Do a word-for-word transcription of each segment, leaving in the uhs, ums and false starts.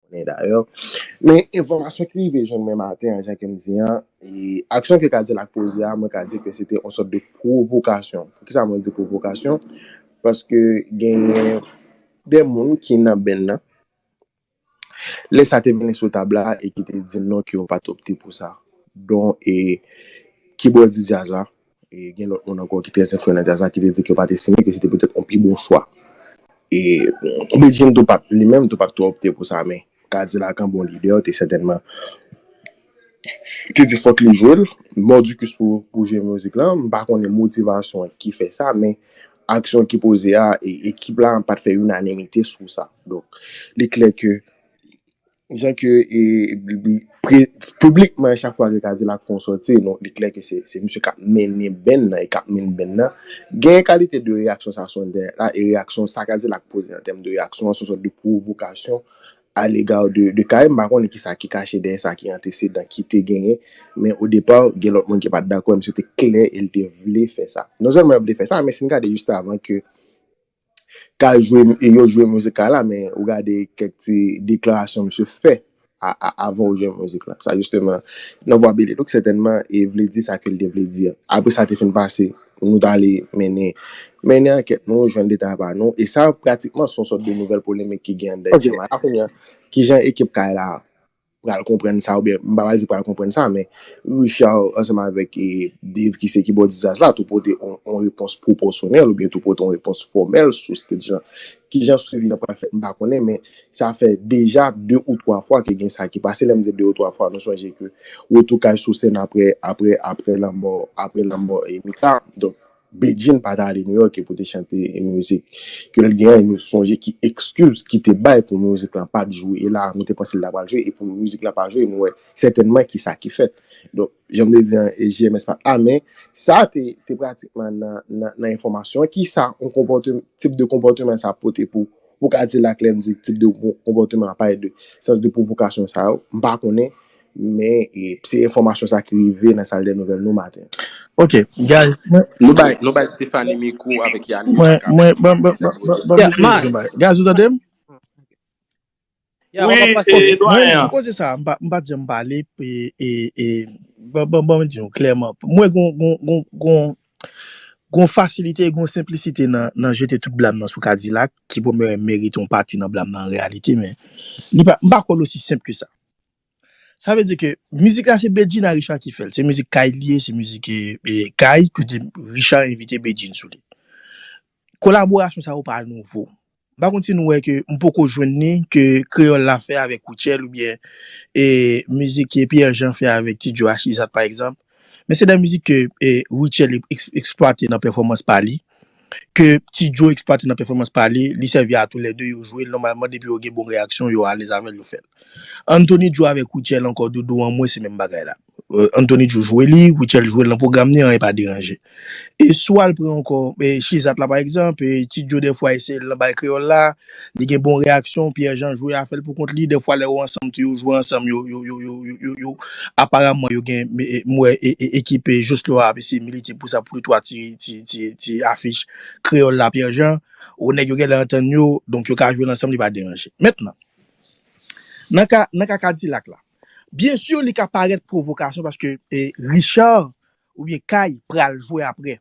konnen dayè. Men enfòmasyon ki rive jwenn mwen maten an, jan ke m di an, e aksyon ke Kadilak poze a, mwen ka di ke se te yon sòt de pwovokasyon. Poukisa mwen di pwovokasyon? Paske genyen de moun ki nan benn nan, lè sa te mennen sou tab la e ki te di non ke yo pa t opte pou sa. Don e kibòdi djaz la, e gen lòt moun ankò ki trè enfliyan nan djaz la ki te di ke yo pa te siyen, ke se te petèt yon pi bon chwa. E Bedjine tou pa t, li menm tou pa t twò opte pou sa, men Kadilak an bon lidè te sètènman te di fòk li jwe l, mòdikis pou, pou jwe mizik lan. M pa konnen motivasyon ki fè sa, men aksyon ki poze a, e, ekip la pa t fè inanimite sou sa. Donk, li klè ke, jan ke, e, pre, piblikman, chak fwa ke Kadilak fè yon sòti, non, li klè ke se, se misye k ap mennen benn nan, e k ap mennen benn nan. Gen kalite de reyaksyon sa sou entènèt la, e reyaksyon sa Kadilak poze an tèm de reyaksyon, se yon sòt de pwovokasyon alega de, de Kay. M pa konnen kisa ki kache dèyè sa, ki antesedan ki te genyen. Men o depa, gen lòt moun ki pa t dakò, misye te klè e l te vle fè sa. Non sèlman l vle fè sa, men si n gade jis avan ke Kay jwe, e yo jwe mizik Kay la, men ou gade kèk ti deklarasyon misye fè a, a, avan ou jwe mizik la. Sa jisteman, nan vwa Bele. Donk sètènman, e vle di sa ke l te vle di a. Apre sa te fin pase, nou t ale mennen, mennen ankèt nou, jwenn detay pa nou. E sa, pratikman, se yon sòt de nouvèl polemik ki gen anndan Djema la kounye a. Kijan ekip Kay la pral konprann sa, oubyen m pa pral di pral konprann sa, men Richard ansanm avèk, e, Dave ki se kibòdis djaz la, tou pote yon, yon repons pwopòsyonèl oubyen tou pote yon repons fòmèl sou stage lan. Kijan swivi an pral fèt, m pa konnen, men sa fè deja de ou twa fwa ke gen sa ki pase. Lè m di de ou twa fwa, nou sonje ke retou Kay sou sèn apre, apre, apre lanmò, apre lanmò, e, Mika. Donk, Bedjine pa t ale Nouyòk e pou te chante mizik ke l genyen. E nou sonje ki ekskiz ki te bay pou mizik lan pa t jwe. E la, nou te panse l ta pral jwe. E pou mizik lan pa jwe, nou wè sètènman ki sa ki fèt. Donk, jan m te di an, e J M S pa t la, men sa te, te pratikman nan, nan, nan enfòmasyon an. Ki sa yon konpòte, tip de konpòteman sa pote pou, pou Kadilak, lè m di tip de konpòteman, pa de sans de pwovokasyon sa yo, m pa konnen. Men, e, se enfòmasyon sa ki rive nan sal dè nouvèl nou maten. Ok, guys, mwen, Nou bay, nou bay Stephanie mikwo avèk Yannick mwen, Jacques. Mwen, ban, ban, ban, ban, ban, Yeah, Mars. Gaz, ou tande m? Yeah, wi, papa, e, doyen. Mwen, sou koze sa, m pa, m pa t janm pale, e, e, e, ban, ban, ban, mwen di nou klèman. Mwen, gon, gon, gon, gon, gon fasilite, gon senplisite nan, nan jete tout blam nan sou Kadilak, ki pou mwen merite yon pati nan blam nan an reyalite, men li pa, m pa kwè l osi senp ke sa. Sa vle di ke mizik la se Bedjine a Richard ki fè l. Se mizik Kay li ye, se mizik, e, e, Kay, kote Richard envite Bedjine sou li. Kolaborasyon sa yo pa nouvo. M pa konn si nou wè ke m poko jwenn li ke Kreyòl la fè avèk Rutshelle oubyen, e, mizik ke Pierre Jean fè avèk Ti Djo H I Z, pa egzanp. Men se de mizik ke, e, Rutshelle eks-, eksplwate nan pèfòmans pa li, ke Ti Djo eksplwate nan pèfòmans pa li, li sèvi a toulède, yo jwe l nòmalman, depi yo gen bon reyaksyon, yo alèz avè l, yo fè l. Anthony Djo avèk Rutshelle ankò, Doudou an mwen, se menm bagay la. Euh, Anthony Djo jwe li, Rutshelle jwe l nan pwogram li, anyen pa deranje. E si w al pran ankò, e, Chizat la, pa egzanp, e, Ti Djo dèfwa eseye l nan bal kreyòl la, li gen bon reyaksyon, Pierre Jean jwe afè l pou kont li, dèfwa lè yo ansanm tou, yo jwe ansanm, yo, yo, yo, yo, yo, yo, yo, aparaman, yo gen, e, e, m wè, e, e, ekip, e, Jocelyn ap eseye milite pou sa, pou li tou a ti, ti, ti, ti afich kreyòl la, Pierre Jean, o nèg yo genlè antann yo, donk yo ka jwe l ansanm, li pa deranje. Mentnan, nan ka, nan ka Kadilak la, byen si li ka parèt pwovokasyon paske, e, Richard oubyen Kay pral jwe apre.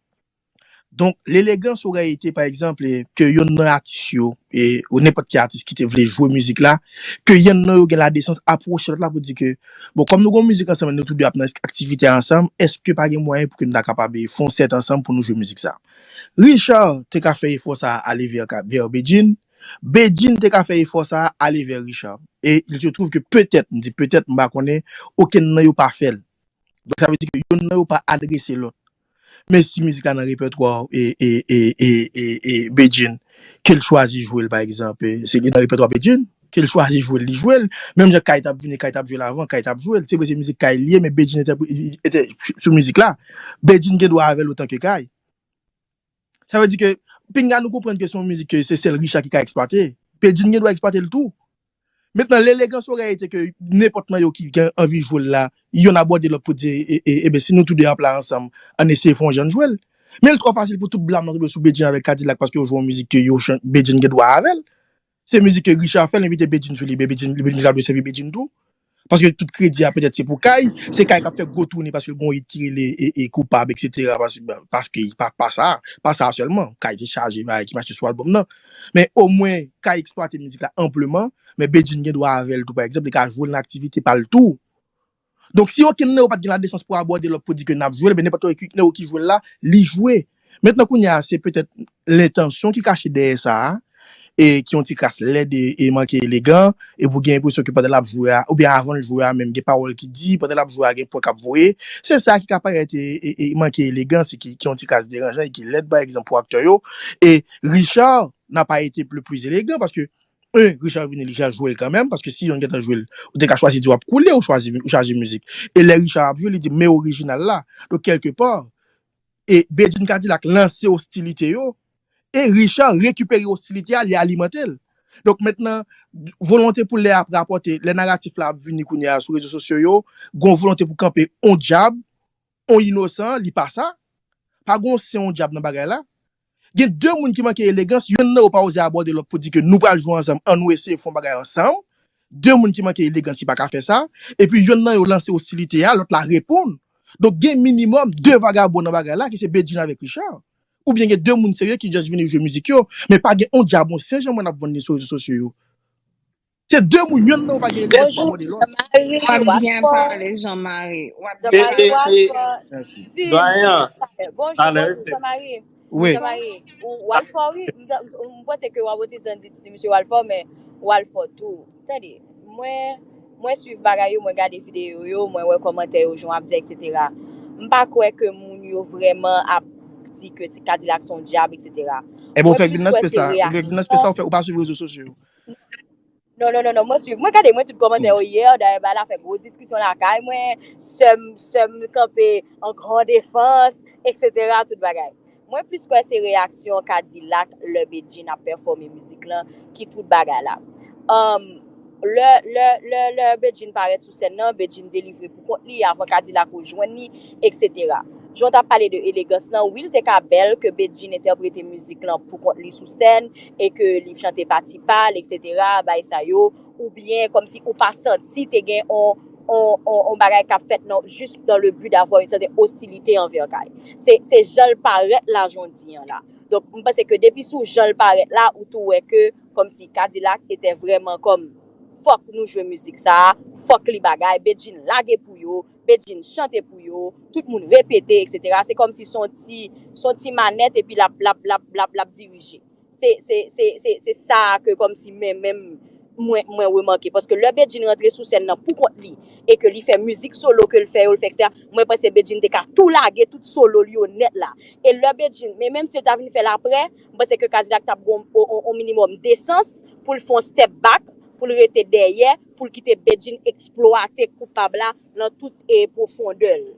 Donk, l'élégance aurait été, pa egzanp, e, ke yonn nan atis yo, e, ou nenpòt ki atis ki te vle jwe mizik la, ke yonn nan yo gen ladesans apwoche lòt la pou di ke, bon, kòm nou gon mizik ansanm, nou tou de ap nan aktivite a ansanm, èske pa gen mwayen pou ke nou ta kapab, e, fè yon sèt ansanm pou nou jwe mizik sa? Richard te ka fè efò sa a ale vè, vè Bedjine, Bedjine te ka fè efò sa a ale vè Richard. E il se trouve que peut-être, m di peut-être, m pa konnen, okenn nan yo pa fè l. Donk, sa vle di ke yonn nan yo pa adrese lòt. Men si mizik la nan repètwa, e, e, e, e, e, e Bedjine, ke l chwazi jwe l, pa egzanp, e, se li nan repètwa Bedjine, ke l chwazi jwe l, li jwe l. Menm jan Kay t ap vini, Kay t ap jwe l avan, Kay t ap jwe l. Se vre se mizik Kay li ye, men Bedjine entèpre-, entè-, sou mizik la. Bedjine gen dwa avè l otan ke Kay. Sa vle di ke, pinga nou konprann ke se yon mizik ke se sèl Richard ki ka eksplwate. Bedjine gen dwa eksplwate l tou. Mentnan, l'élégance aurait été ke nenpòt nan yo ki gen anvi jwe l la, yonn abòde lòt pou di, e, e, e, eben, si nou tou de ap la ansanm, ann eseye fè yon jan n jwe l. Men l twò fasil pou tout blam nan tonbe sou Bedjine avèk Kadilak paske yo jwe yon mizik ke yo chan-, Bedjine gen dwa avè l. Se mizik ke Richard fè, l envite Bedjine sou li, men Bedjine, Bedjine ap dwe sèvi Bedjine tou. Paske tout kredi a petèt se pou Kay, se Kay k ap fè gwo toune paske l gon hit ki rele e, e, Koupab, et cetera. Paske, paske pa, pa sa, pa sa sèlman. Kay te chaje bagay ki mache sou albòm nan. Men omwen, Kay eksplwate mizik la anpleman, men Bedjine gen dwa avè l tou, pa egzanp, li ka jwe l nan aktivite pa l tou. Donk, si okenn nan yo pa t gen ladesans pou abòde lòt pou di ke n ap jwe l, ben nenpòt ki nan yo ki jwe l la, li jwe. Mentnan, kounye a, se petèt lentansyon ki kache dèyè sa a, e ki yon ti kras lèd e, e manke elegan, e pou gen enpresyon ke pandan l ap jwe a, oubyen avan l jwe a menm, gen pawòl ki di, pandan l ap jwe a, gen pwen k ap voye. Se sa ki ka parèt e, e, e manke elegan, se ki, ki yon ti kras deranjan e ki lèd, pa egzanp, pou aktè yo. E Richard n'a pas été le plus élégant, paske, en, Richard vini, li ja jwe l kanmenm, paske si yon gentan jwe l, ou te ka chwazi di w ap koule, ou chwazi, ou chaje mizik. E lè Richard ap jwe, li di, men orijinal la. Donk, kèlkepa, e Bedjine Cadillac lanse ostilite yo, e Richard rekipere ostilite a, li alimante l. Donk mentnan, volonte pou lè ap rapòte, lè naratif la ap vini kounye a sou rezo sosyo yo, gon volonte pou kanpe on dyab, on inosan, li pa sa. Pa gon sen, on dyab nan bagay la. Gen de moun ki manke elegans, yonn nan yo pa oze abòde lòt pou di ke nou pral jwe ansanm, ann nou eseye fè yon bagay ansanm. De moun ki manke elegans ki pa ka fè sa, epi yonn nan yo lanse ostilite a, lòt la reponn. Donk gen minimòm de vagabon nan bagay la ki se Bedjine avèk Richard. Oubyen gen de moun serye ki just vini jwe mizik yo, men pa gen on dyab, on sen jan mwen ap vann li sou rezo sosyo yo. Se de moun, yonn nan yo pa gen elegans pou abòde lòt. W ap byen pale, Jean Marie. W ap byen pale. Mèsi. Doyen, bonjou, bonjou, Jean Marie. Wi. Jean Marie, w al fò wi. M panse ke w ap otize di ti misye w al fò, men w al fò tou. Tande, mwen, mwen swiv bagay yo, mwen gade videyo yo, mwen wè kòmantè yo, jan w ap di, et cetera. M pa kwè ke moun yo vrèman ap di ke Cadillac se yon dyab, et cetera. Ebyen, ou fèk vin nan espès la, ou fèk vin nan espès la, ou pa swiv rezo sosyo yo. Non, non, non, non, mwen swiv. Mwen gade, mwen tout kòmantè yo yè, dayè bagay la fè gwo diskisyon lakay mwen, sè m, sè m kanpe an gran defans, et cetera, tout bagay. Mwen plis kwè se reyaksyon Cadillac lè Bedjine ap pèfòme mizik lan ki tout bagay la. Um, lè, lè, lè, lè Bedjine parèt sou sèn nan, Bedjine delivre pou kont li avan Cadillac ou jwenn li, et cetera. Jan w t ap pale de elegans lan, wi, l te ka bèl ke Bedjine entèprete mizik lan pou kont li sou sèn, e ke li chante pati pa l, et cetera, bay sa yo, oubyen kòmsi ou pa santi te gen on, on, on, on bagay k ap fèt nan, jis dans le but d'avoir une certaine hostilité envers Kay. Se, se jan l parèt la jan w di an la. Donk, m panse ke depi sou jan l parèt la, ou tou wè ke kòmsi Cadillac était vraiment comme, fòk nou jwe mizik sa, fòk li bagay, Bedjine lage pou yo, Bedjine chante pou yo, tout moun repete, et cetera. Se kòmsi se yon ti, se yon ti manèt epi l ap, l ap, l ap, l ap, l ap dirije. Se, se, se, se, se sa ke kòmsi men, menm mwen, mwen remake. Paske lè Bedjine rantre sou sèn nan pou kont li, e ke li fè mizik solo ke l fè yo, l fè, et cetera, mwen panse Bedjine te ka tou lage tout solo li yo nèt la. E lè Bedjine, men menm si l ta vin fè l aprè, m panse ke Cadillac t ap gon on, on, on minimòm desans pou l fè yon step back, pou l rete dèyè, pou l kite Bedjine eksplwate Koupab la nan tout e pwofondè l.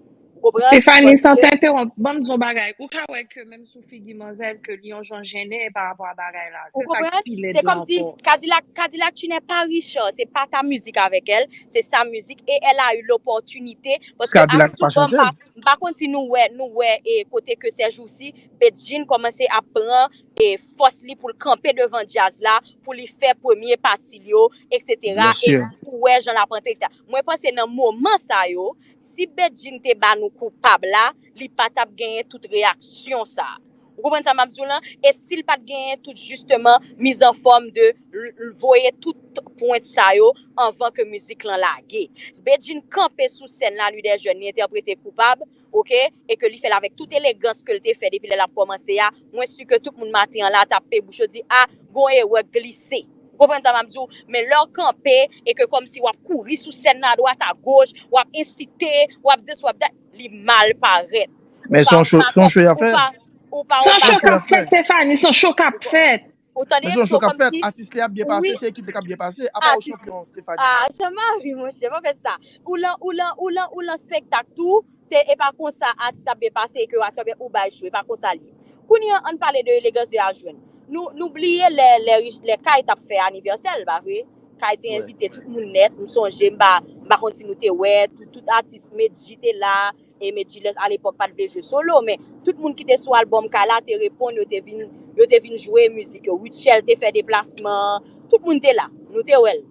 Ou konprann? Stephanie, san te entewonp, ban m di w yon bagay. Ou ka wè ke menm sou figi manzè ke li yon jan jennen pa rapò a bagay la. Se sa ki pi lèd la ankò. Se kòmsi Cadillac, Cadillac, tu n'es pas Richard, c'est pas ta musique avec elle, c'est sa musique et elle a eu l'opportunité. Paske Cadillac pa chante. M pa konn si nou wè, nou wè e kote ke sèjousi Bedjine kòmanse ap pran e fòs li pou l kanpe devan djaz la, pou li fè premye pati l yo, et cetera. E ou wè jan l ap antre, et cetera. Mwen panse nan moman sa yo, si Bedjine te ba nou Koupab la, li pa t ap genyen tout reyaksyon sa. Ou konprann sa m ap di w lan? E si l pa t genyen tout jisteman mizanfòm de l, l voye tout pwent sa yo anvan ke mizik lan lage. Bedjine kanpe sou sèn la, Louis Desjeunes, li entèprete Koupab, oke, e ke li fè l avèk tout elegans ke l te fè depi lè l ap kòmanse a, mwen si ke tout moun maten an la t ap pe bouch yo di, a, gon erè glise. Ou konprann sa m ap di w? Men lè w kanpe e ke kòmsi w ap kouri sou sèn nan adwat agoch, w ap ensite, w ap dis, w ap dat, li mal parèt. Men se yon cho, se yon cho y ap fè. Ou pa, ou pa, ou pa. Se yon cho k ap fèt, Stephanie, se yon cho k ap fèt. Ou tande? Men se yon cho k ap fèt. Atis li ap byen pase, se ekip li k ap byen pase. Apa w chanpyon, Stephanie? Ah, Jean-Marie, monchè, pa fè sa. Ou lan, ou lan, ou lan, ou lan spektak tou, se e pa konsa atis ap byen pase e ke atis ap byen ou bay cho, e pa konsa li ye. Kounye a, ann pale de elegans de a jwenn. Nou, nou bliye lè, lè, lè Kay t ap fè anivèsè l, pa vre? Kay te envite tout moun nèt, m sonje, m pa, m pa konn si nou te wè, tout, tout atis, Medjy te la, e Medjy lè, alepòk pa t vle jwe solo, men tout moun ki te sou albòm Kay la te reponn, yo te vin, yo te vin jwe mizik yo. Rutshelle te fè deplasman, tout moun te la, nou te wè l.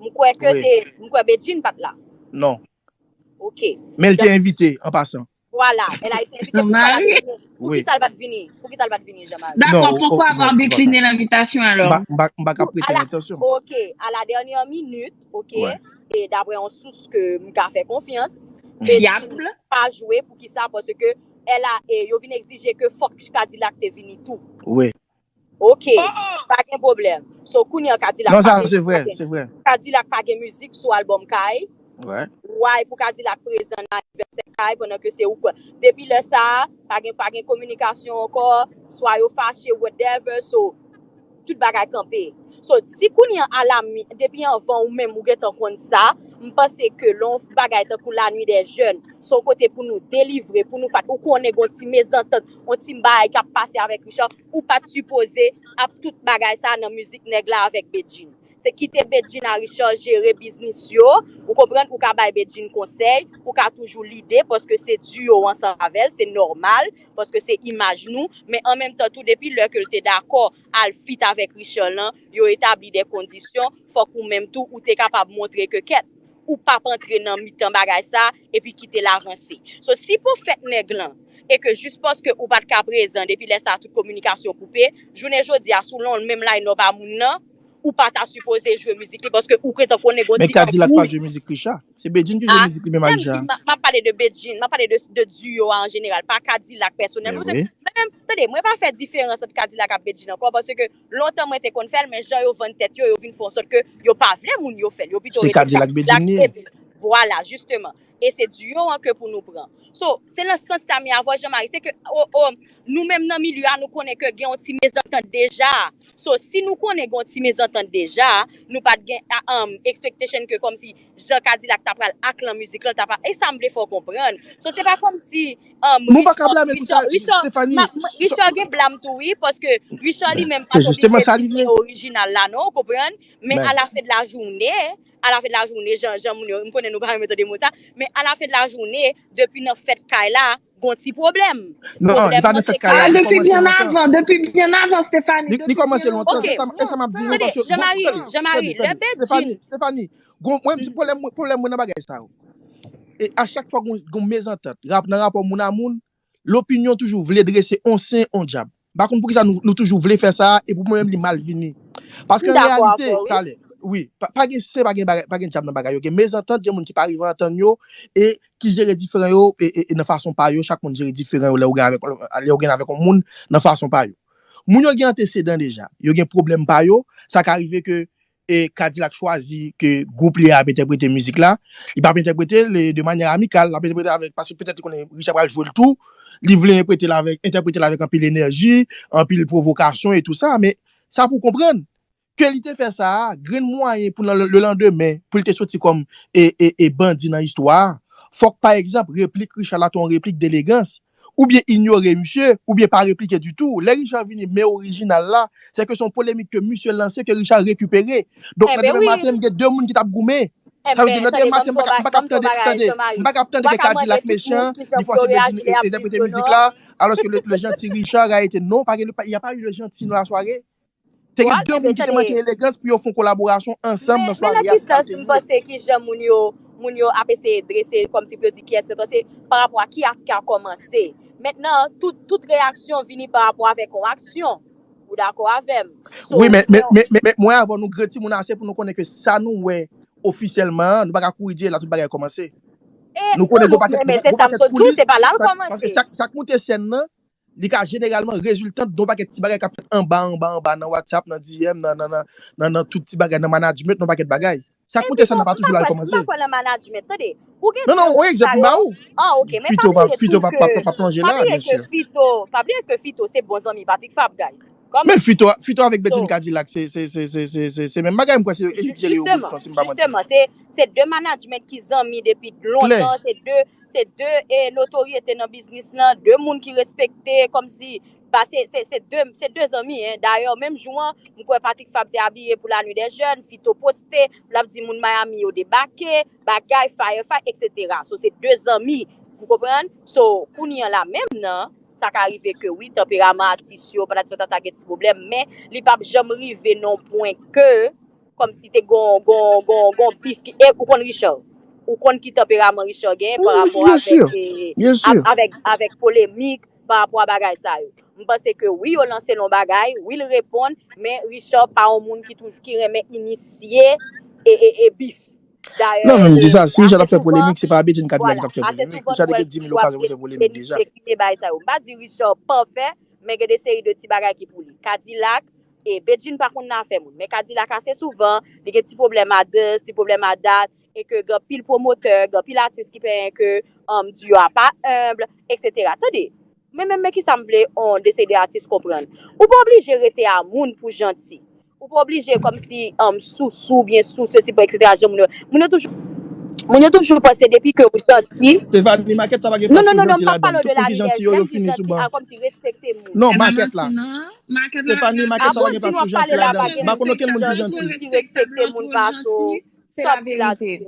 M kwè ke se, m kwè Bedjine pa t la. Non. Ok. Men l te envite, an pasan. Voilà, elle a été invitée. Poukisa l pa t vini? Poukisa l pa t vini, Jean-Marie? D'accord, pourquoi avoir décliné l'invitation alors? M pa ka prete l entansyon. Ok, à la dernière minute, ok, e daprè yon sous ke m ka fè konfyans, Fiable. Pa jwe, poukisa? Paske elle a, e, yo vin egzije ke fòk Kadilak te vini tou. Wi. Ok, pa gen pwoblèm. So, kounye an Kadilak Non, sa se vre, se vre. Kadilak pa gen mizik sou albòm Kay. Why pou Kadilak prezan nan anivèsè Kay pandan ke se ou kwè? Depi lè sa a, pa gen, pa gen kominikasyon ankò, swa yo fache, whatever, so, tout bagay kanpe. So, si kounye an alami, depi anvan ou menm ou gentan konn sa, m panse ke lè yon bagay tankou La Nuit des Jeunes, se yon kote pou nou delivre, pou nou fat, ou konnen gon ti mezantant, yon ti bagay k ap pase avèk Richard, ou pa t sipoze ap tout bagay sa nan mizik nèg la avèk Bedjine. Se kite Bedjine a Richard jere biznis yo, ou konprann, ou ka bay Bedjine konsèy, ou ka toujou lide, paske se duo ansanm avè l, se nòmal, paske se imaj nou, men an menm tan tou, depi lè ke l te dakò al feat avèk Richard lan, yo etabli de kondisyon, fòk ou menm tou, ou te kapab montre ke kèt, ou p ap antre nan mitan bagay sa, epi kite l avanse. So, si pou fèt nèg lan, e ke jis paske ou pa t ka prezan, depi lè sa a tout kominikasyon koupe, jounen jodi a, si w lan menm line-up a moun nan, ou pa ta sipoze jwe mizik li, paske ou gentan konnen gon Men Kadilak pa jwe mizik Richard. Se Bedjine ki jwe mizik li menm a Richard. M ap pale de Bedjine, m ap pale de, de duo a an jeneral, pa Kadilak pèsonèl. Ou se, menm, tande, mwen pa fè diferans ant Kadilak ak Bedjine ankò, paske lontan mwen te konn fè l, men jan yo vann tèt yo, yo vin fè an sòt ke yo pa vle moun yo fè l. Yo pito rete Kadilak Bedjine. Vwala, jisteman. E se duo an ke pou nou pran. So, se nan sans sa m ye avè w, Jean-Marie, se ke, o, o, nou menm nan milye a, nou konnen ke gen yon ti mezantant deja. So, si nou konnen gen yon ti mezantant deja, nou pa t gen, a, um, expectation ke kòmsi jan Kadilak ta pral ak lan mizik lan, ta pa, e sa m vle fè w konprann. So, se pa kòmsi, um, Nou pa ka blame pou sa, Stephanie. Richard gen blam tou, wi, paske Richard li menm pa t oblije te gen orijinal la, non, ou konprann? Men alafen de lajounen, alafen de lajounen, jan, jan moun yo, m konnen nou pa renmen tande mo sa, men alafen de lajounen, depi nan fèt Kay la, gon ti pwoblèm. Non, li pa nan fèt Kay la, li kòmanse lontan. Depi byen avan, Stephanie. Li kòmanse lontan, se sa m ap di nou, paske Jean-Marie, Jean-Marie, lè Bedjine. Stephanie, gon, mwen, pwoblèm, pwoblèm mwen nan bagay sa yo. E a chak fwa gon, gon mezantant, rap, nan rapò moun a moun, lopinyon toujou vle drese on sen, on dyab. M pa konn poukisa nou, nou toujou vle fè sa, e pou mwen menm li mal vini. Paske an reyalite, talè, wi, pa, pa gen sen, pa gen bagay, pa gen dyab nan bagay yo. Gen mezantant, gen moun ki pa rive antann yo, e ki jere diferan yo, e, e, e nan fason pa yo, chak moun jere diferan yo, lè ou gen avèk, lè ou gen avèk yon moun, nan fason pa yo. Moun yo gen antesedan deja, yo gen pwoblèm pa yo, sa ka rive ke e Kadilak chwazi ke gwoup li a ap entèprete mizik la, li p ap entèprete l de manyè amikal, l ap entèprete avèk, paske petèt li konnen Richard pral jwe l tou, li vle entèprete l avèk, entèprete l avèk anpil enèji, anpil pwovokasyon e tou sa, men sa pou w konprann, ke li te fè sa a, grenn mwayen pou nan le, le landemen, pou l te soti kòm e, e, e bandi nan istwa a, fòk pa egzanp, replik Richard la te yon replik delegans, oubyen inyore misye, oubyen pa replike ditou. Lè Richard vini, men orijinal la, se ke se yon polemik ke misye lanse, ke Richard rekipere. Donk, nan demen maten, m gen de moun ki t ap goumen. Sa vle di, nan demen maten, m pa ka ap tande, tande, m pa ka ap tande ke Kadilak mechan, li fòse Bedjine entèprete mizik la, alòske le, le gentil Richard a été, non, pa gen, y a pas eu de gentil dans la soirée. Te gen de moun ki te manke elegans pou yo fè yon kolaborasyon ansanm nan sware a. Men nan ki sans m panse ki jan moun yo, moun yo ap eseye drese kòmsi pou yo di kiyès ki rete, se pa rapò a kiyès ki a kòmanse. Mentnan, tout, tout reyaksyon vini pa rapò avèk yon aksyon. Ou dakò avè m? Wi, men, men, men, men, men mwen avè w, nou gran timoun ase pou nou konnen ke sa nou wè ofisyèlman an, nou pa ka kouri di e la tout bagay kòmanse. Nou konnen gon pakèt, gon pakèt koulis, paske sa k moute sèn nan, li ka jeneralman reziltan de yon pakèt ti bagay k ap fèt anba, anba, anba, nan WhatsApp, nan D M, nan, nan, nan, nan, nan tout ti bagay, nan management, nan yon pakèt bagay. Sa k moute sèn nan pa toujou la l kòmanse. M pa kwè nan management, tande. Ou gen... Non, non, yon egzanp m ba ou. Ah, ok, men pa bliye tou ke, pa bliye ke Fito, pa bliye ke Fito se bon zanmi Patrick Fabre, guys. Men Fito, Fito avèk Bedjine Kadilak, se, se, se menm bagay, m kwè se Elie Thierry yo, si m pa manti. Jisteman, se, se de management ki zanmi depi lontan, se de se de, e, notoryete nan biznis lan, de moun ki respekte, kòmsi Ba, se, se, se de, se de zanmi, en. Dayè, menm jou an, m kwè Patrick Fabre te abiye pou la nuit des jeunes, Fito poste, l ap di moun Miami yo debake, bagay, fire fight, etsetera. So, se de zanmi, ou konprann? So, kounye an la menm nan, sa ka rive ke wi, tanperaman atis yo, pandan ti tan ta gen ti pwoblèm, men li p ap janm rive nan yon pwen ke, kòmsi te gon, gon, gon, gon bif ki, e ou konn Richard. Ou konn ki tanperaman Richard gen pa rapò avèk, e, a- avèk, avèk polemik, pa rapò a bagay sa yo. M panse ke wi, yo lanse l yon bagay, wi, l reponn, men Richard pa yon moun ki toujou, ki renmen inisye e, e, e bif. Dayè, non, men m di sa, si Richard ap fè polemik, se pa Bedjine Kadilak ki t ap fè polemik. Richard te gen di mil okazyon pou fè polemik deja. M pa di Richard pafè, men gen de seri de ti bagay ki pou li. Kadilak, e Bedjine pa konn nan afè moun, men Kadilak ase souvan, li gen ti pwoblèm a dans, ti pwoblèm a dat, e ke gen anpil pwomotè, gen anpil atis ki penyen ke, um, duo a pa enb, etsetera. Tande, men, men, men kisa m vle, on, de seri de atis konprann. Ou pa oblije rete a moun pou janti. Ou pa oblije kòmsi, um, sou, sou, byen sou, sesi, etsetera. Jan moun yo, moun yo toujou, moun yo toujou panse depi ke ou janti. Stefani, makèt sa pa gen plas pou janti ladan l. Tout moun ki janti yo, yo fini sou ban. Kòmsi respekte moun. Non, makèt la. Stefani, makèt sa pa gen plas pou janti ladan l. M pa konn okenn moun ki janti. Ki respekte moun pa sou. Sa w ap di la, Jimmy?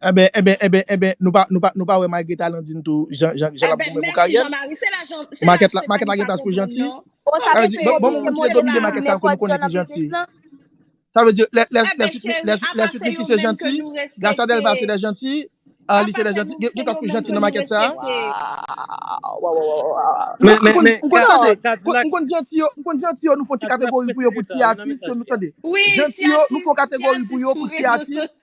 Enben, enben, enben, enben, nou pa, nou pa, nou pa wè malgre talan Dine tou, jan, jan, jan l ap goumen pou karyè l. Makèt la, makèt la gen plas pou janti. Sa vle di, bon, bon, moun ki te domine makèt sa pou nou konnen ki janti. Sa vle di, lè, lè, lè Sweet Micky se janti, Gracia Delva se de janti, Arly se de janti, gen, gen plas pou janti nan makèt sa. Men, men, men, m konn tande, m konn janti yo, m konn janti yo, nou fè yon ti kategori pou yo, pou ti atis ke nou tande. Janti yo, nou fè yon kategori pou yo, pou ti atis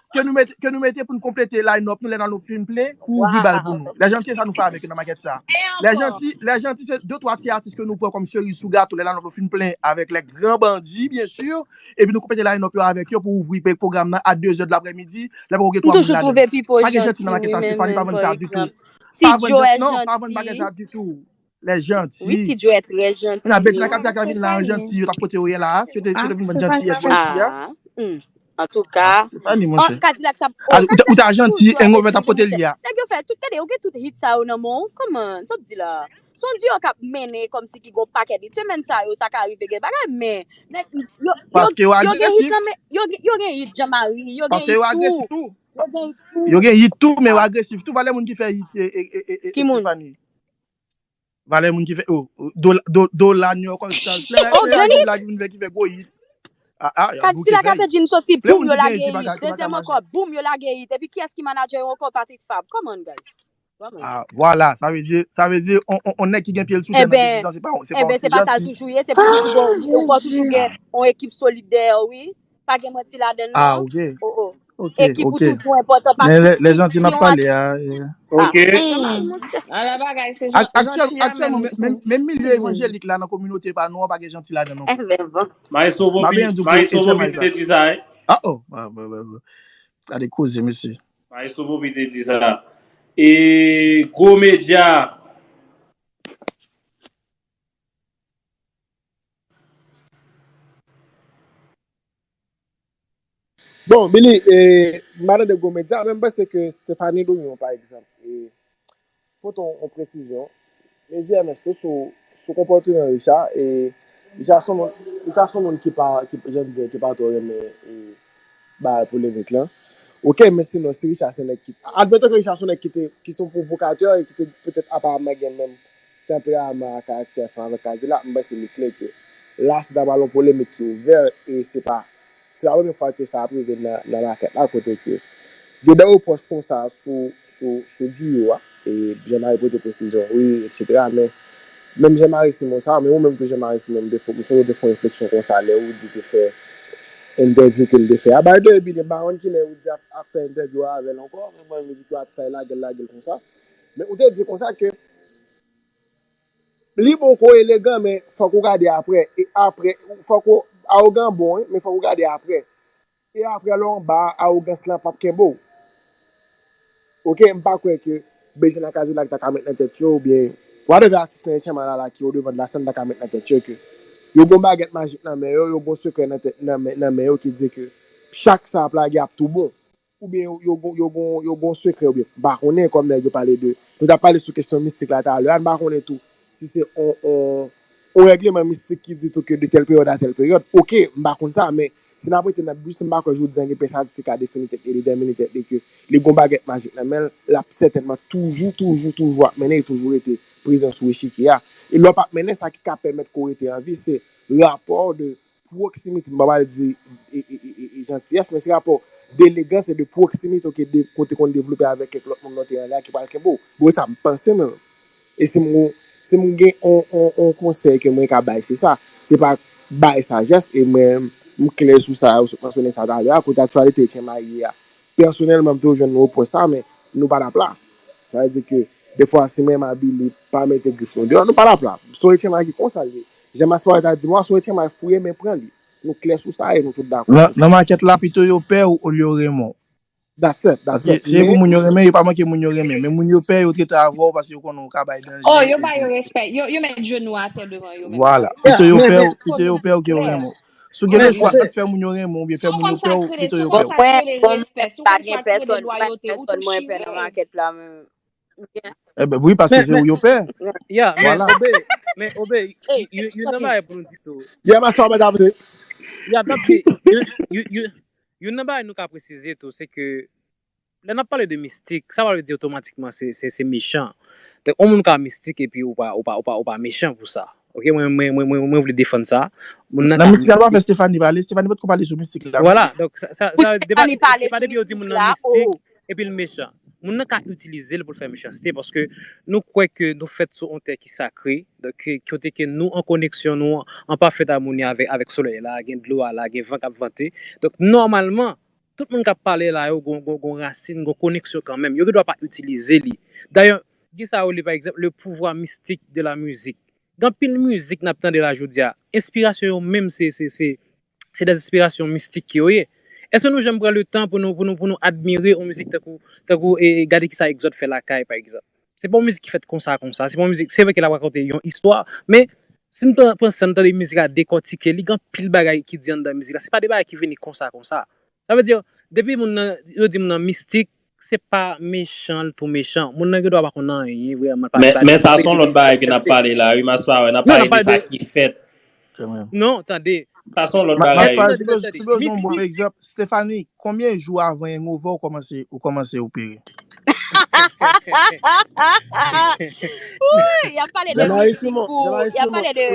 ke nou mete, ke nou mete pou nou konplete line-up nou lè line-up fin plen, pou ouvri bal pou nou. Lè janti, se sa nou fè avèk yo nan makèt sa. Lè janti, lè janti, se de twa ti atis ke nou pran kòm seriz sou gato, lè line-up nou fin plen avèk lè gran bandi, byen si, epi nou konplete line-up yo avèk yo pou ouvri pwogram nan a de zè de laprèmidi, lè poko gen twa moun ladan. Pa gen janti nan makèt sa, Stefani, pa vann sa ditou. Pa vann janti, non, pa vann bagay sa ditou. Lè janti. Wi, Ti Joe trè janti. Kounye a Bedjine ak Kadilak la vin la an janti, yo t ap pote yo yè la a, si yo te, si yo te vin vann jantiyès bò isi a. Antouka, Stefani, monchè. Kadilak t ap, ou ta janti, hangover t ap pote li a. Nèg yo fè tout, tande, ou gen tout hit sa yo nan men w, kòman, sa w ap di la? Se yon duo k ap mennen kòmsi ki gon pakèt hit. Semèn sa yo, sa ka rive gen bagay, men nèg, yo, yo, yo gen hit nan men, yo gen, yo gen hit Jean Marie, yo gen hit tou. Yo gen hit tou, men yo agresif tou. Valè moun ki fè hit, e, e, e, e, Stefani. Valè moun ki fè, oh, oh, dola, do, dola, New York All Stars. Lè, lè, lè, ki vin fè, ki fè gwo hit. Ah, ah, Kadilak avè Jim soti, boum, yo lage hit. Dezyèm ankò, boum, yo lage hit. Epi kiyès ki manager yo ankò? Patrick Fabre. Come on, guys. Ah, vwala, sa vle di, sa vle di, on, on, on nèg ki gen pye l sou tè nan biznis lan, se pa, se pa, se pa sa l toujou ye, se pou toujou gen, ou fò toujou gen on ekip solidè, wi. Pa gen manti ladan l, non. Ah, ok. Oh, oh. Ok, ekip ou toujou enpòtan, pa gen yon atis. Men lè, lè janti n ap pale a, yeah. Ok. Ala bagay, se jan, aktyèlman, menm, menm milye evanjelik la, nan kominote pa nou an, pa gen janti ladan non. Maestro Bobby, Maestro Bobby te di sa, wi. Ah, oh. Gade koze, mesye. Maestro Bobby te di sa. E gwo medya. Bon, Billy, e, m pa tande gwo medya, men m panse ke Stephanie Dorion, pa egzanp, e, pote yon, yon presizyon. Men J M S tou sou, sou konpòteman Richard, e Richard se yon moun, Richard se yon moun ki pa, ki, jan di, ki pa twò renmen, e, bay polemik lan. Ok, men sinon, si Richard se nèg ki, admeton ke Richard se nèg ki te, ki se yon pwovokatè e ki te petèt aparamman gen menm tanperaman a karaktè ansanm avèk Kadilak, m panse li klè ke la, si ta pral yon polemik ki ouvè, e se pa, se pa premye fwa ke sa ap rive nan, nan makèt la, kote ke gen de repwòch konsa sou, sou, sou duo a, e Jean Marie pote presizyon, wi, etsetera, men menm Jean Marie Simon sa, men ou menm tou Jean Marie Simon, m te fè, m sonje w te fè yon refleksyon konsa lè ou di te fè entèvyou ke l te fè a. By the way, Billy, m pa konn kilè ou di ap, ap fè entèvyou avè l ankò, men mwen, mizik yo atis la, lage l, lage l konsa. Men ou te di konsa ke li bon kou elegan, men fòk ou gade aprè. E aprè, fòk ou, awogan bon, wi, men fòk ou gade aprè. E aprè lè w anba a, awogans lan p ap kenbe w. Ok, m pa kwè ke Bedjine ak Kadilak ta ka met nan tèt yo, oubyen whatever atis nan enchèman la la ki o devan de la sèn ta ka met nan tèt yo ke yo gon bagèt majik nan men yo, yo gon sekrè nan tèt, nan men, nan men yo ki di ke chak sa ap lage ap tou bon. Oubyen yo, yo gon, yo gon, yo gon sekrè, oubyen m pa konnen, kòm nèg yo pale de, nou t ap pale sou kesyon mistik la talè a, m pa konnen tou si se on, on, yon règleman mistik ki di tou ke de tèl peryòd a tèl peryòd. Oke, m pa konn sa, men si n ap rete nan Biblis, m pa kwè jodi a gen pèsonaj ki ka defini tèt li, detèmine tèt li ke li gon bagèt majik nan men l, l ap sètènman toujou, toujou, toujou ap mennen, e toujou rete prezan sou echikye a. E lè w p ap mennen, sa ki ka pèmèt ke w rete an vi, se rapò de pwoksimite, m pa pral di e, e, e, e, e jantiyès, men se rapò delegans e de pwoksimite ke de, ke w te konn devlope avèk kèk lòt moun nan teren la ki pral kenbe w. Bon, sa m panse mwen menm. E si m, si m gen on, on, on konsèy ke mwen ka bay, se sa. Se pa bay sajès, e mwen, m klè sou sa, ou sot mansyone sa talè a, kote aktyalite Etchen May ye a. Pèsonèlman, m toujou jwenn repwòch sa, men nou pa t ap la. Sa vle di ke, defwa, si mwen m abili pa mete grif nou deyò, nou pa t ap la. Se yon Etchen May ki konsa l ye. Jan Maspawèt a di, mwen, se yon Etchen May fouye, men pran li. Nou klè sou sa e nou tout dakò sou sa. Nan makèt la, pito yo pè w olye yo renmen w. That's it, that's it. Se pou moun yo renmen, yo pa manke moun yo renmen. Men moun yo pè, yo trete avè w paske yo konnen w ka bay danje. Oh, yo ba yo respè. Yo, yo met jenou atè devan yo menm. Vwala. Pito yo pè w, pito yo pè w ke yo renmen w. Si w gen le chwa ant fè moun yo renmen w oubyen fè moun yo pè w, pito yo pè w. Mwen, bon, mwen pa gen pèsòn, pa gen pèsòn mwen pè nan makèt la, men. Ebyen, wi, paske se ou yo pè. Ya, men Obe, men Obe, youn nan bagay pou nou di tou. Ya, mwen sa mwen ta pase. Ya, tanpri, youn nan bagay nou ka presize tou, se ke lè n ap pale de mistik, sa pa vle di otomatikman se, se, se mechan. Donk, yon moun ka mistik epi ou pa, ou pa, ou pa, ou pa mechan pou sa. Oke, mwen, mwen, mwen, mwen, mwen vle defann sa. Moun nan ka mistik. Nan mistik la, pa fè Stephanie pale. Stephanie potko pale sou mistik la. Vwala, donk, sa, sa, sa, se pa depi yo di moun nan mistik, epi l mechan. Moun nan ka itilize l pou l fè mechanste, paske nou kwè ke nou fèt sou yon tè ki sakre, donk, ke, kote ke nou an koneksyon, nou an, an pafèt amoni avèk, avèk solèy la, gen dlo a la, gen van k ap vante. Donk, nòmalman, tout moun k ap pale la yo gon, gon, gon rasin, gon koneksyon kanmenm. Yo gen dwa pa itilize li. Dayè, gen sa yo rele, pa egzanp, le pouvoir mystique de la musique. Gen anpil mizik n ap tande la jodi a. Enspirasyon yo menm se, se, se, se de enspirasyon mistik ke yo ye. Èske nou janm pran le tan pou nou, pou nou, pou nou admire yon mizik tankou, tankou, e, e, gade kisa Exòd fè lakay, pa egzanp? Se pa yon mizik ki fèt konsa, konsa. Se pa yon mizik, se vre ke l ap rakonte yon istwa, men si n pran, pran san n tande mizik la, dekòtike li, gen anpil bagay ki di anndan mizik la. Se pa de bagay ki vini konsa, konsa. Sa vle di, depi moun nan, yo di moun nan mistik, se pa mechan, l tou mechan. Moun nan gen dwa pa konn anyen, vrèman, l pa, men, men sa se yon lòt bagay ke n ap pale la, wi, Maspawèt, n ap pale de sa ki fèt. Non, tande. Sa se yon lòt bagay. Maspawèt, si bezwen yon bon egzanp, Stephanie, konbyen jou avan hangover ou kòmanse, ou kòmanse opere? Wi, y ap pale de mistik pou, y ap pale de,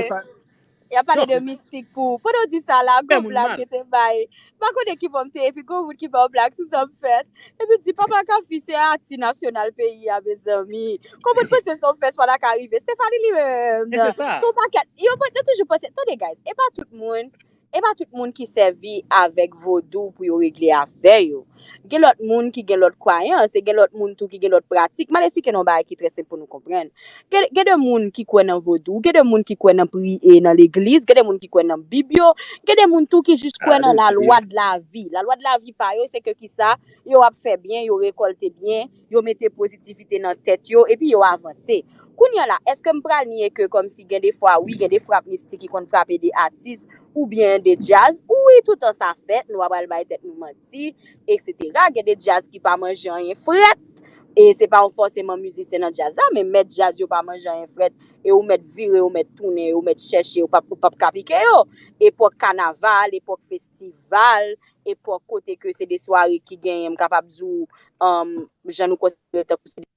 y ap pale de mistik pou, pandan w di sa la, gon blag yo te bay. M pa konnen ki bò m te ye, epi gon moun ki ba w blag sou Sumfest. Epi di, papa Kafi se atis nasyonal peyi a, mezanmi. Kòman w panse Sumfest pa ta ka rive? Stephanie li menm, gon pakèt, yo, yo toujou panse, tande, guys, e pa tout moun, e pa tout moun ki sèvi avèk vodou pou yo regle afè yo. Gen lòt moun ki gen lòt kwayans, e gen lòt moun tou ki gen lòt pratik. M al esplike nou yon bagay ki trè senp pou nou konprann. Gen, gen de moun ki kwè nan vodou, gen de moun ki kwè nan priye nan legliz, gen de moun ki kwè nan Bib yo, gen de moun tou ki jis kwè nan lalwa de lavi. Lalwa de lavi pa yo, se ke kisa, yo ap fè byen, yo rekòlte byen, yo mete pozitivite nan tèt yo, epi yo avanse. Kounye a la, èske m pral nye ke kòmsi gen de fwa, wi, gen de frap mistik ki konn frape de atis, oubyen de djaz? Wi, toutan sa fèt, nou pa pral bay tèt nou manti, etsetera. Gen de djaz ki pa manje anyen frèt, e se pa yon fòseman mizisyen nan djaz la, men mèt djaz yo pa manje anyen frèt, e ou mèt vire, ou mèt tounen, ou mèt chèche, ou p ap, ou p ap ka pike yo. Epòk kanaval, epòk festival, epòk kote ke se de sware ki genyen, m kapab di w, um, jan nou konsidere l tankou se de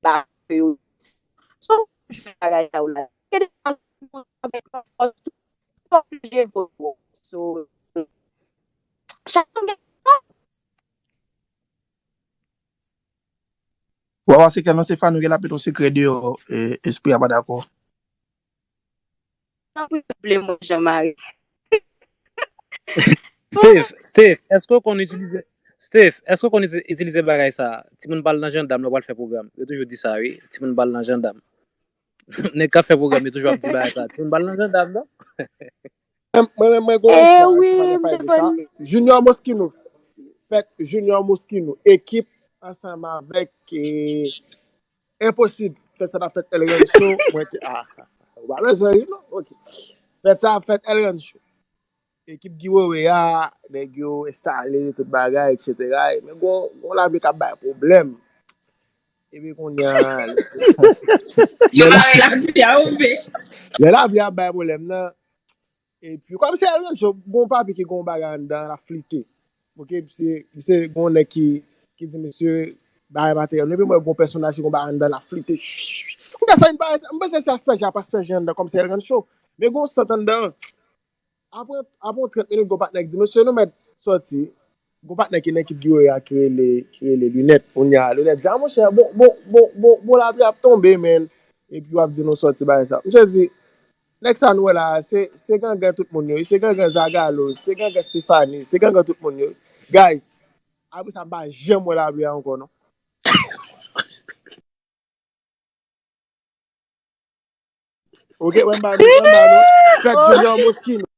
ba ke yo. So, jwe bagay sa yo la. Gen de moun avèk yon fòs tou, pa oblije vodou. So, chak moun gen sa. Ou pa panse ke nan Stephanie gen la pete yon sekrè deyò, e, espri a pa dakò? Tanpri, double mwen, Jean-Marie. Steve, Steve, èske w konn itilize, Steve, èske w konn iti-, itilize bagay sa a? Timoun pa al nan jandam lè w pral fè pwogram. Yo toujou di sa, wi. Timoun pa al nan jandam. Nèg k ap fè pwogram, yo toujou ap di bagay sa a. Timoun pa al nan jandam, non? Mwen, mwen, mwen, mwen gon istwa, wi, m te konn. Junior Moschino. Fèt Junior Moschino. Ekip ansanm avèk, e, Enposib. Fèt sa t ap fèt El Rancho, mwen te, ah, ou pa bezwen ri non, ok. Fèt sa ap fèt El Rancho. Ekip Guy Wewe a, nèg yo enstale, tout bagay, etsetera. Men gon, gon lapli k ap bay pwoblèm. Epi kounye a, Yo ba yo lapli a, yo ve. Lè lapli ap bay pwoblèm nan, epi kòm se Elgancho, gon papi ki gon bagay anndan, l ap flite. Ok, misye, misye gon nèg ki, ki di misye bagay materyèl. Epi mwen gon pèsonaj ki gon bagay anndan, l ap flite. Kounye a sa, m pa, m panse se aspè ja, pa aspè jan anndan, kòm se Elgancho. Men gon sant anndan. Apre, apre yon trant minit, gon patnè ki di, mesye, nou mèt sòti. Gon patnè ki nan ekip Giwoye a ki rele, ki rele Linèt. Kounye a, Linèt di, a monchè, bon, bon, bon, bon, bon, lapli ap tonbe, men. Epi w ap di nou sòti bagay sa. Misye di, nèg sa nou wè la, se, se gangan tout moun yo, se gangan Zagalo, se gangan Stefani, se gangan tout moun yo. Guys, apre sa, m pa janm wè lapli a ankò, non. Ok, wè m ba nou, wè m ba nou. Fèt Junior Moschino.